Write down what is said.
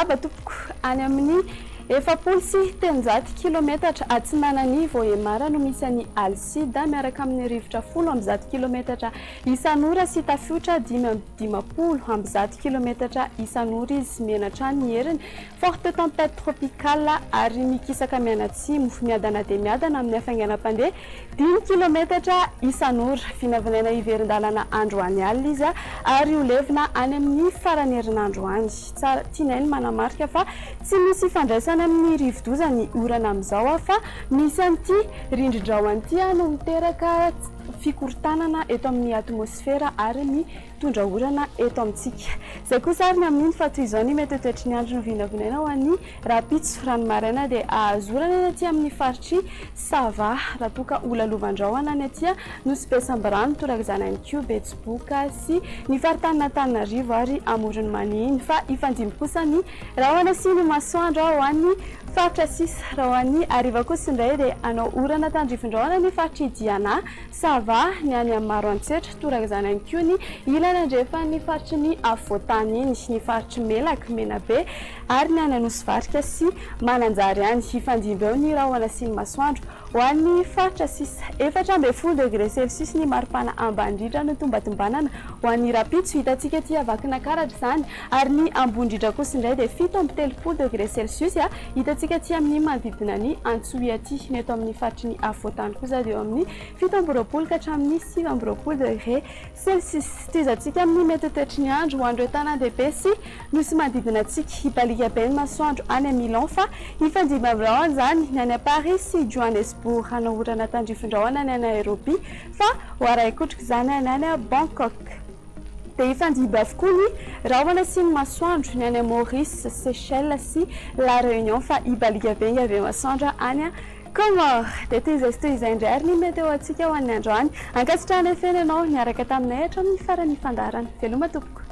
Miarahaba tompoko. Any amin'ny 340 kilometatra atsinanan'i Vohemar no misy an'i Alcide miaraka amin'ny rivotra 110 kilometatra isan'ora sy tafiotra 155 kilometatra isan'ora izy. Mihena hatrany ny heriny, forte tempête tropicale, ary mikisaka mianatsimo, miadana dia miadana amin'ny hafainganam-pandeha dimy kilometatra isan'ora. Vinavinaina hiverin-dalana androany alina izy ary ho levona any amin'ny faran'ny herinandro any. Tsara, tianay ny manamarika fa tsy misy ifandraisany amin'ny rivodoza ny orana amin'izao fa misy an'ity rindrin-drahona ity no miteraka fikorontanana eto amin'ny atmosfera ary mitondra orana eto amintsika. Izay kosa ary ny amin'iny fa toy izao ny mety ho toetry ny andro novinavinaina ho an'ny rahampitso. Raha ny maraina dia hahazo orana ny aty amin'ny faritr'i Sava, raha toa ka ho lalovan-drahona ny aty Nosy Be Sambirano, torak'izany ihany koa Betsiboka sy ny faritanin'Antananarivo ary Amoron'i Mania iny fa hifandimby kosa ny rahona sy ny masoandro ho an'ny faritra sisa. Raha ho an'ny hariva kosa indray dia hanao orana tandrifin-drahona ny faritr'i Diana, Sava, ny any Maroantsetra, torak'izany ihany koa ny ilany andrefan'ny faritry ny afovoan-tany iny, ny faritr'i Melaky, Menabe ary ny any Anosivarika sy Mananjary any. Hifandimby eo ny rahona sy ny masoandro ho an'ny faritra sisa. 14 degré celsius ny maripana ambany indrindra no tombatombanana ho an'ny rahampitso. Hitantsika aty Vakinankaratra izany ary ny ambony indrindra kosa indray dia 37 degré celsius. Hitantsika aty amin'ny manodidina ny Antsohihy aty. Ny eto amin'ny faritry ny afovoan-tany kosa dia eo amin'ny 27 ka hatramin'ny 29 degré celsius. Tohizantsika amin'ny mety ho toetry ny andro ho an'ireo tanàn-dehibe sy nosy manodidina antsika. Hibaliaka be ny masoandro any Milan fa hifandimby amin'ny rahona izany ny any Paris sy Johannesburg. Hanao orana tandrifin-drahona ny any Nairobi fa ho arahin-kotroka izany ny any Bangkok. Dia hifandimby avokoa ny rahona sy ny masoandro ny any Maurice, Seychelles sy La Réunion fa hibaliaka be ny masoandro any Comores. Dia toy izay sy toy izay indray ary ny météo antsika ho an'ny androany. Ankasitrahana feno ianao niaraka taminay hatramin'ny faran'ny fandaharana. Veloma tompoko.